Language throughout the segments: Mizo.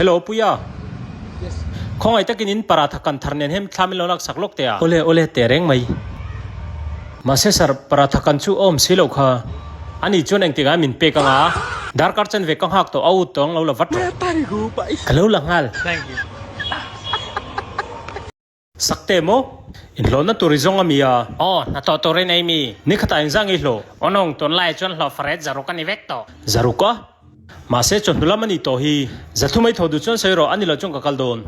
Hello Puia. Khawngaih takin in paratha kan thar nen hian thla min lo laksak lawk teh a. Awle awle teh reng mai. Mahse sir, paratha kan chu a awm si loh kha. Ani chuan engtikah min pek anga darkar chanve ka nghak tawh a ut tawh ang lo la vat rawh. Ka lo la nghal. Sakte maw? Inhlawhna tur i zawng a mi a? Aw, hnathawh tur i nei mi? Ni khatah engzah nge i hlawh? Aw nung, tunlaiah chuan hlawh faret zaruk a ni vek tawh. Zaruk a? Mahse chawhnu lam a ni tawh hi. Zathum ei thaw duh chuan sawi rawh, a ni loh chuan ka kal dawn.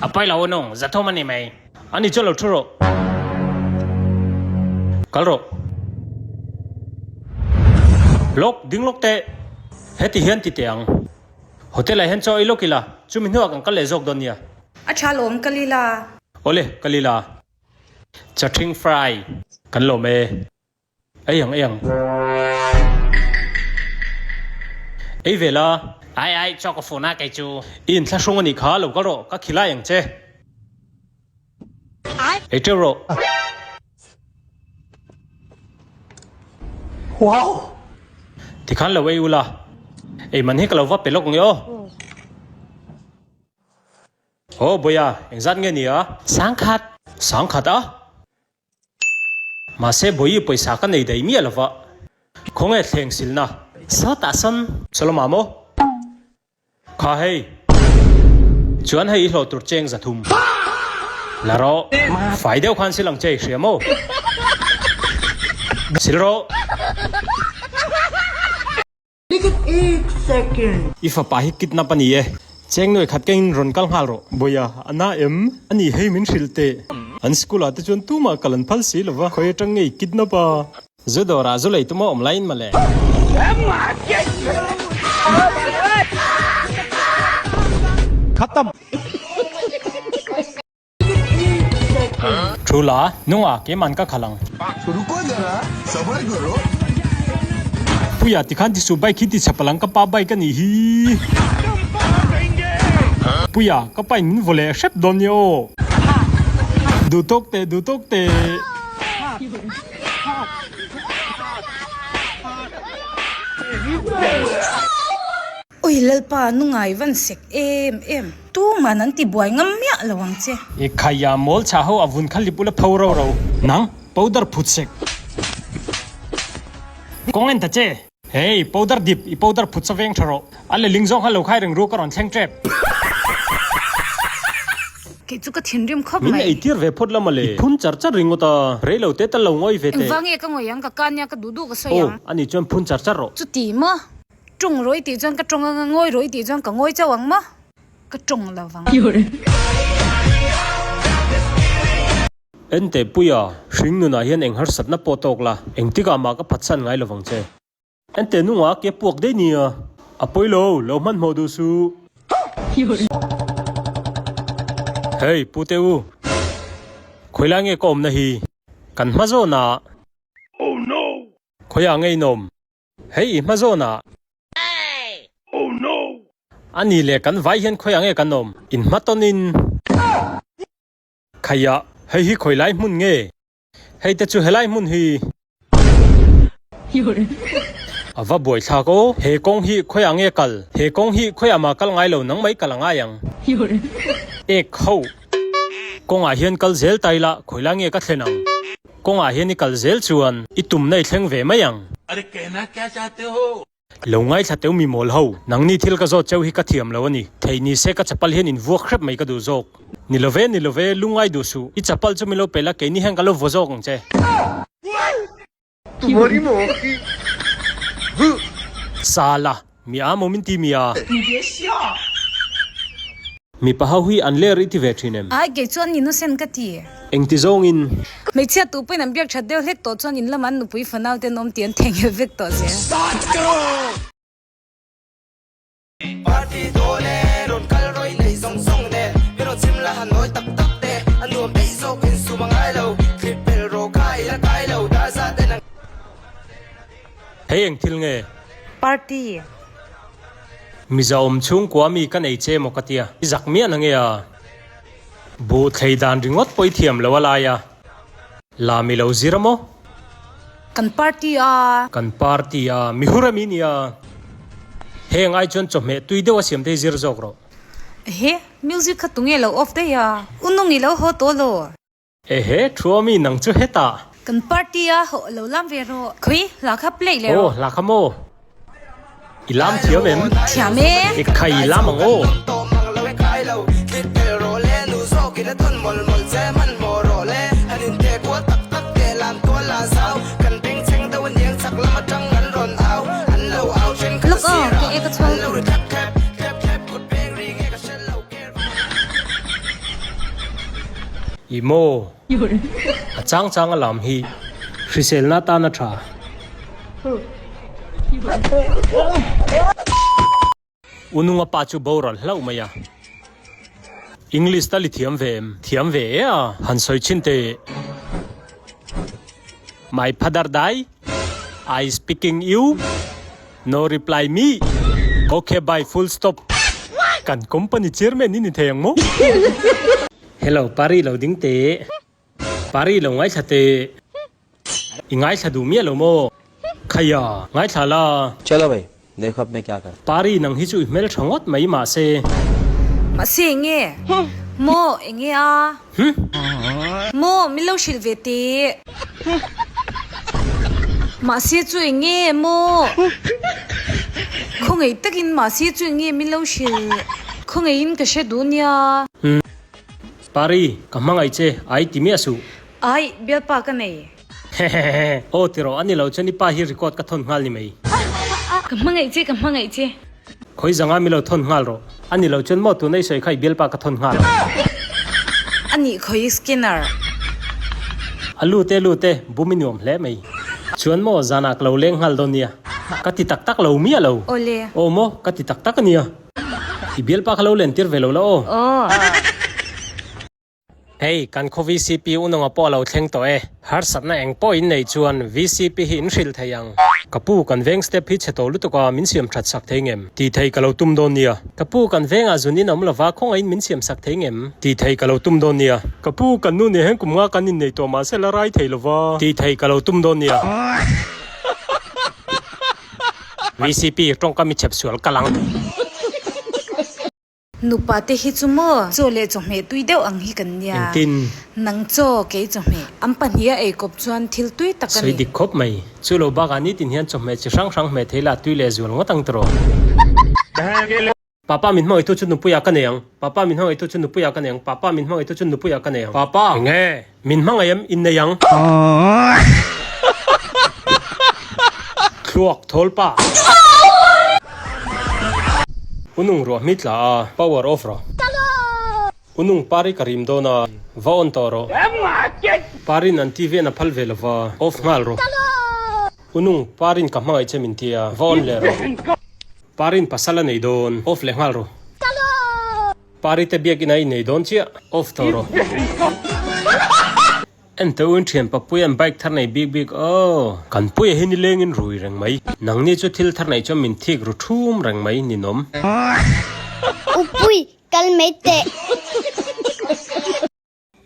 A pawi lo aw nung, zathum a ni mai. A ni chuan lo thu rawh. Kal rawh. Lawk, ding lawk teh. Heti hian ti teh ang. Hotel ah hian chaw ei lawk ila, chumi hnuah kan kal leh zawk dawn nia. A tha lawm, kal ila. Awle, kal ila. Chathing fry kan lawm e. Ei ang, ei ang. Ei ve la. Ai ai, chaw ka fun a kei chu. I inthlahrung a nih kha, lo kal rawh, ka khilai ang che. Ei teuh rawh. Wow! Tikhan lo ei ula. Ei man hi ka lo va pe lawk nge aw. Aw Bawia, engzat nge ni a? Sangkhat. Sangkhat a? Mahse Bawi pawisa ka nei daih miah lova. Khawnge thleng silna? Sawtah sawn. Solomon maw? Kha hei. Chuan hei i hlawh tur cheng 300. La rawh. Fai deuh khan sil ang che i hria maw? Sil rawh. I fapa hi kidnap a ni e. Cheng nuai khat kengin rawn kal nghal rawh. Bawia, a na em? A ni hei min hrilh teh. An school ah te chuan tumah kal an phal si lova. Khawi atang nge i kidnap a? Zu dawrah zu lei tuma awm laiin mawle. Thu la, nunga keiman ka khalh ang. Puia tikhan ti suh bike hi ti chhe palang ka pa bike a nih hi. Puia, ka pa in min vaw leh hrep dawn nia aw. Duh tawk teh, duh tawk teh. Ui Lalpa nungai van sek em em. Tuman an ti buai ngam miah lo ang che. I khaia mawl chhah ho a vun kha lip ula pho ro ro. Nang, powder phut sek. Kawng en ta che. Hey, powder dip, i powder phut sa veng tha rawh. A leling zawng kha lo khai reng ru ka rawn thleng tep. Kei chu ka thinrim khawp Min mai. eitir ve phawt la mawle. I phun char char ringawt a. Rei lo te tal lo ngawi ve teh. Engvang nge ka ngawi ang, ka ka nia ka duh duh ka sawi Aw, ang. ani chuan phun char char rawh. Chuti maw? Tawng rawih tih chuan ka tawng anga ngawi rawih tih chuan ka ngawi chauh ang maw? Ka tawng lo vang. Enteh Puia, hring nunah hian eng harsatna pawh tawk la, engtikah mah ka phatsan ngai lovang che. Enteh nunga ke puak daih nia. A pawi lo, lo hmanhmawh duh suh. Hey, Pute u, khawilai nge ka awmna hi? Kan hma zawnah. Khawiah nge in awm? Hei i hma zawnah. Oh no! A ni le kan vai hian khawiah nge kan awm? In hma tawnin. Khaiah, hei hi khawi lai hmun nge? Hei te chu helai hmun hi. A va buai thlak aw. He kawng hi khawiah nge kal? He kawng hi khawiah mah kal ngai lo nang mai kal a ngai ang. Ek ho. Kawngah hian kal zel ta ila khawi lai nge ka thlen ang? Kawngah hian i kal zel chuan i tumna i thleng ve mai ang. Lo ngaithla teu mi mawl ho, nangni thil ka zawt cheu hi ka thiam lo a ni. Theih ni se ka chapal hian in vuak hrep mai ka duh zawk. Ni lo ve, ni lo ve, lungngai duh suh. I chapal chu min lo pe la, keini hian ka lo vaw zawk ang che. Sala, mi a maw min ti mi a? Mipa ho hi an ler i ti ve thin em? Ai, kei chuan innocent ka ti. Engti zawngin? Hmeichhia tu pawhin an biak that deuh hlek tawh chuan in lamah an nupui fanau te an awm tih an theihnghilh vek tawh zel. Party dawn e, rawn kal rawih neih zawng zawng nen Min rawn chim la han nawi tak tak te A nuam daih zawk insum a ngai lo Thlip pel rawh kha i la kai lo Dar zat en ang Hei eng thil nge? Party. Miza awm chhungkua mi ka nei che maw ka tia, i zak miah na nge a? Buh thlei dan ringawt pawh i thiam lo a lai a. La mi lo zir a maw? Kan party a. Kan party a, mi hur a mi nia. Heng ai chuan chawhmeh tui deuh a siam te hi zir zawk rawh. Ehe, music kha tunge lo off daih a? U Nung i lo haw tawh lo. Ehe, thu a mi nang chu hetah. Kan party a hawh lo lam ve rawh. Khawi, hla kha play leh rawh. Aw, hla kha maw? I lam thiam em? Thiam e. I khai i lam ang aw. Lawk aw, kei e ka chhuang tur. I maw? A chang chang a lam hi hriselna tan a tha. U Nunga pa chu boral hlauh mai a. English tal i thiam ve em? Thiam ve e a, han sawi chhin teh. My father die, I speaking you, no reply me, ok bye full stop. Kan company chairman i ni thei ang maw? Hello Pari lo ding teh. Pari lo ngaithla teh. I ngaithla duh miah lo maw? Khaiya, ngaithla la. Chalo bhai, dekho ab main kya karta. Pari nang hi chu i hmeltha ngawt mai mahse. Mahse enge? Maw enge a? Hm? Maw min lo hrilh ve teh. Mahse chu enge maw? Khawngaih takin mahse chu enge min lo hrilh? Khawngaihin ka hre duh nia. Hm. Pari, ka hmangaih che, ai ti miah suh. Ai, bialpa ka nei. Hehehe. Aw ti rawh, a ni lo chuan i pa hi record ka thawn nghal ni mai. Ka hmangaih che, ka hmangaih che. Khawi zanga mi lo thawn nghal rawh. A ni lo chuan maw tuna i sawi kha i bialpa ka thawn nghal ang. A nih khawi scanner. A lut e lut e, bum i nuam hle mai. Chuan maw zanah ka lo leng nghal dawn nia. Ka ti tak tak lo miah lo. Awle. Aw maw, ka ti tak tak a nia. I bialpa kha lo len tir ve lo la aw. Aw. Hei, kan khaw vcp unawng pawh a lo thleng tawh e. Harsatna eng pawh in neih chuan vcp hi in hrilh thei ang. Ka pu, kan veng step hi chhe tawh lutuk a, min siam that sak thei ngem? Tih thei ka lo tum dawn nia. Ka pu, kan vengah zun in awm lova, khawngaihin min siam sak thei ngem? Tih thei ka lo tum dawn nia. Ka pu, kan nu nen hian kum nga kan innei tawh mahse la rai thei lova. Tih thei ka lo tum dawn nia. Vcp, tawngkam i chhep sual kal ang. Nupa te hi chu maw? Chaw leh chawhmeh tui deuh ang hi kan nia. Engtin? Nang chaw, kei chawhmeh. An pahniha ei kawp chuan thil tui tak a ni. Sawi dik khawp mai. Chu lo bakah nitin hian chawhmeh chi hrang hrang hmeh thei lah tui leh zual ngawt ang tawh. Papa min hmangaihtu chu nupuiah ka nei ang. Papa min hmangaihtu chu nupuiah ka nei ang. Papa min hmangaihtu chu nupuiah ka nei ang. Papa! Enge? Min hmangaih em? Innei ang. Thluak thawl pa. U nung ruah hmi tla a, power off rawh. U nung pari ka rim dawn a, va on tawh rawh. Parin an TV an a phal ve lova, off nghal rawh. U nung parin ka hmangaih che min ti a, va on leh rawh. Parin pasal a nei dawn, off leh nghal rawh. Pari te biakinn a innei dawn chiah, off tawh rawh. En teh uin thian Papuia an bike thar nei bik bik aw. Kan puia hi nilengin rui reng mai. Nangni chu thil thar neih chuan min thik ru thum reng mai ninawm. Upui, kal mai teh.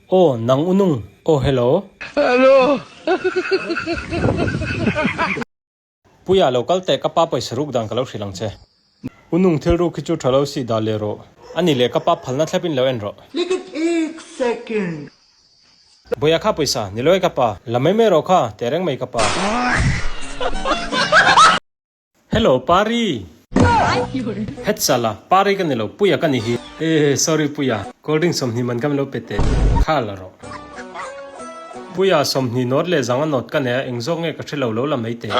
Aw, nang u nung. Aw, hello. Hello. Puia lo kal teh ka pa pawisa ruk dan ka lo hrilh ang che. U nung thil ruk hi chu tha lo si dah leh rawh. A ni leh ka pa phalna thlep in lo en rawh. Bawia kha pawisa, ni lo e ka pa. La mai mai rawh kha, teh reng mai ka pa. Hello Pari! Het sala, Pari ka ni lo, Puia ka ni hi. Eh, sorry Puia, cold drink 20 man ka min lo pe teh. Kha la rawh. Puia, 20 nawt leh zanga nawt ka nei a, eng zawk nge ka hre lo lo la mai teh.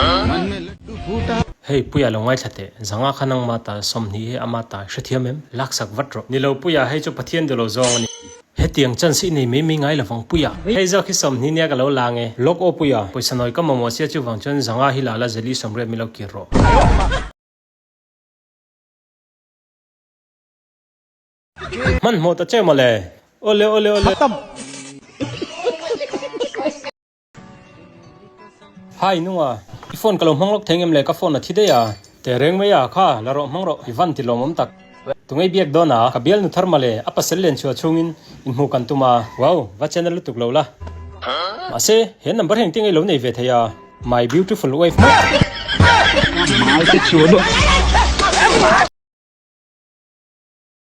Hei, Puia lo ngaithla teh, zanga kha nangma ta, 20 hi ama ta, hrethiam em? Laksak vat rawh. Ni lo Puia, hei chu Pathian duh lo zawng a ni. Hetiang chance i nei mai mai ngai lovang Puia. Hei zawk hi 20 nia ka lo lang e. Lawk aw Puia, pawisa nawi ka mamawh sia chuvang chuan zanga hi la la zeli 80 min lo kir rawh. Hmanhmawh ta che mawle. Awle awle awle. Hi nunga, i phone ka lo hmang lawk thei ngem le ka phone a thi daih a. Teh reng mai a, kha la rawh hmang rawh, i van ti lawmawm tak. Tungei biak dawn a, ka bialnu thar mawle, a pasal len chhuah chhungin inhmuh kan tum a. Wow, va channel lutuk lo la. Mahse, he number hi engtin nge i lo nei ve thei a? My beautiful wife maw?